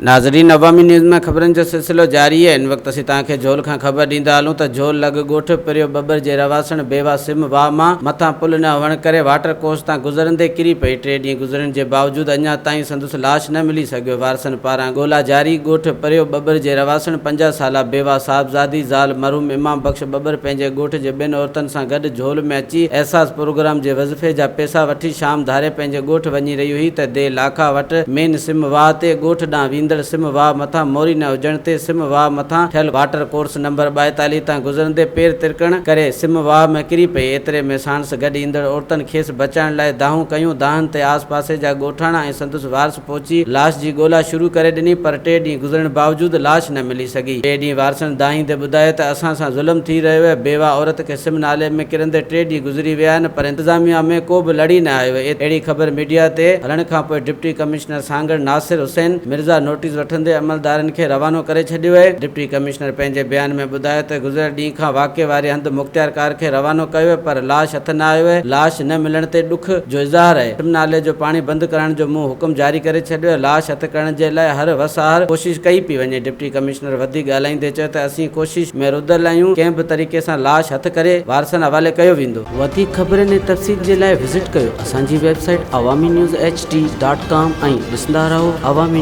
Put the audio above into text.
ناظرين عوامي نيوز ۾ خبرن جو سلسلو جاري آهي هن وقت اسين توهان کي جهول کان خبر ڏيندا هلون ته جهول لڳ ڳوٺ پريو ٻٻر جي رهواسڻ بيوا سم واهه مان مٿان پل نه هئڻ ڪري واٽر ڪورس تان گذرندي ڪري پئي ٽي ڏينهن گذرڻ جي باوجود اڃا تائين سندس لاش نه ملي سگهيو وارثن پاران ڳولا جاري ڳوٺ پريو ٻٻر جي رهواسڻ 50 سالا بيوا صاحبزادي زال مرحوم امام بخش ٻٻر پنهنجي ڳوٺ جي ٻين عورتن سان گڏ جهول ۾ اچي احساس پروگرام جي وظفي جا پيسا وٺي شام ڌاري پنهنجي ڳوٺ وڃي رهي هئي ته ديهه لاکا وٽ مين سم واهه تي ڳوٺ ڏانهن ويندڙ سم واهه مٿان موري نه هجڻ تي سم واهه مٿان ٺهيل واٽر ڪورس نمبر 42 تان گذرندي پير ترڪڻ ڪري سم واهه ۾ ڪري پئي ايتري ۾ ساڻس گڏ ايندڙ عورتن کيس بچائڻ لاء دانهون ڪيون دانهن تي آس پاسي جا ڳوٺاڻا ۽ سندس وارث پهچي لاش جي ڳولا شروع ڪري ڏني پر ٽي ڏينهن گذرڻ باوجود لاش نه ملي سگهي. ٽئين ڏينهن وارثن دانهيندي ٻڌايو ته اسان سان ظلم ٿي رهيو اهي، بيواهه عورت کي سم نالي ۾ ڪرندي ٽي ڏينهن گذري ويا آهن پر انتظاميا ۾ ڪو به لڙي نه آيو اهي. اهڙي خبر ميڊيا تي هلڻ کانپوء deputy commissioner Sanghar Nasir Hussain Mirza notice وٺندي عملدارن کي روانو ڪري ڇڏيو اهي. ڊپٽي ڪمشنر پنهنجي بيان ۾ ٻڌايو ته گذريل ڏينهن کان واقعي واري هنڌ مختيارڪار کي روانو ڪيو اهي پر لاش هٿ نه آيو اهي، لاش نه ملڻ تي ڏک جو اظهار اهي. سم نالي جو پاڻي بند ڪرائڻ جو مون حڪم جاري ڪري ڇڏيو اهي، لاش هٿ ڪرڻ جي لاء هر وس آهر ڪوشش ڪئي پئي وڃي. ڊپٽي ڪمشنر وڌيڪ ڳالهائيندي چيو ته اسين ڪوشش ۾ رڌل آهيون، ڪنهن به طريقي سان لاش هٿ ڪري وارثن حوالي ڪيو ويندو. وڌيڪ خبرن ۽ تفصيل جي لاء وزٽ ڪيو اسان جي website Awami news H D dot com ۽ ڏسندا رهو عوامي.